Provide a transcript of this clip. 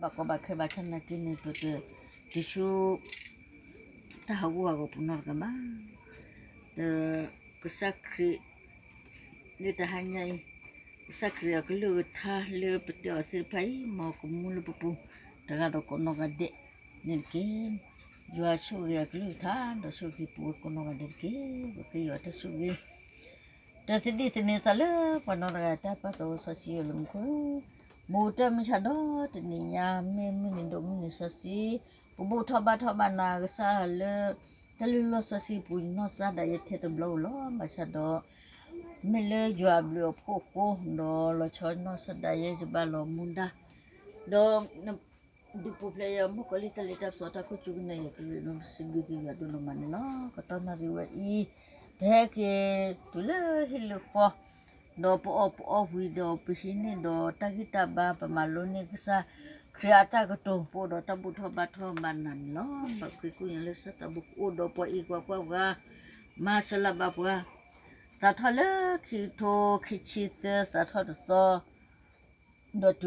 ဘၣ်ကီဘၣ်ခဲဘၣ်ဆၣ်နာ်က့န့ၣ် ပတတုၤဆူ တၢ်ဟးဂူာ်ဟးဂီၤပူၤနီတဂၤဘၣ်. ဒီး ကစၢ်ခရံာ် လၢတဟါညါအံၤ ကစၢ်ခရံာ်အကလုၢ်ကထါလၢပတဲအီၤသ့ၣ်တဖၣ်အံၤ မ်ကမူလၢပပူၤ တဂၤဒီးကိးနီၢ်ဂၤဒဲးန့ၣ်တက့ၢ်. ယွၤဆိၣ်ဂ့ၤအကလုၢ်ကထါ ဒီးဆိၣ်ဂ့ၤပဝဲကိးနီၢ်ဂၤဒဲးတက့ၢ်. ပဃ့ယွၤတၢ်ဆိၣ်ဂ့ၤ တသဒံးသန့ၤသးလၢပှၤနီတဂၤအတၢ်ပာ်သးစီဆှံယွၤလၢမူခိၣ်, မူတၢ်မုၢ်ဆါဒီတနံၤညါ မ့ၢ်မုၢ်နံၤဒိၣ်မုၢ်နံၤစီဆှံ, ပဘူၣ်ထီၣ်ဘါထီၣ်ဘၣ်နၤကစၢ်လၢ တၢ်လုၢ်လီၢ်စီဆှံပူၤ ယနီၢ်စၢ်ဒၣ်ယဲထဲတဘျီဧိၤလီၤ. ဘၣ်ဆၣ်ဒီး မ့ၢ်လၢယွၤအဘျုးအဖှိၣ်အဃိ ဒီးလီၤဆီနီၢ်စၢ်ဒၣ်ယဲယဘၣ်လီၤမူဒါ, ဒီး ဒုးပူၤဖျဲးယၤ မုၣ်ကီၤလံၢ်တၢ်လ့တၢ်ပစီတၢ်ခိၣ်ကူကနၣ်ယၤ ကလုၢ်ဒီးစံးဘျုးက့ၤယွၤဒိၣ်နီၢ်မးန့ၣ်လီၤ. ကတီၢ်နၣ်ရံၣ်ဝဲအံၤ ပဟဲက့ၤတုၤလၢဟံၣ်လၢဃီ, ဒီးပအီၣ်ပအီဝံၤဒီးပဟံးန့ၢ်ဒီးတၢ်ဂံၢ်တၢ်ဘါ ပမၤလိန့ၢ်ကစၢ်ခရံာ်အတၢ်ကတိၤ ပအိၣ်ဒီးတၢ်ဘူၣ်ထီၣ်ဘါထီၣ်ဘၣ်နၤန့ၣ်လီၤ. ဘၣ်ဃ့ကူၣ်ညါလၢကစၢ်သးဘိကအိၣ်ဒီးပှၤအံၤကွၢ်ကွၢ်ပှၤ, မၤစၢၤလၢ်ဘၣ်ပှၤ, စးထီၣ်လၢခံကထိခံဆံသၢ စးထီၣ်တသီ ဒီး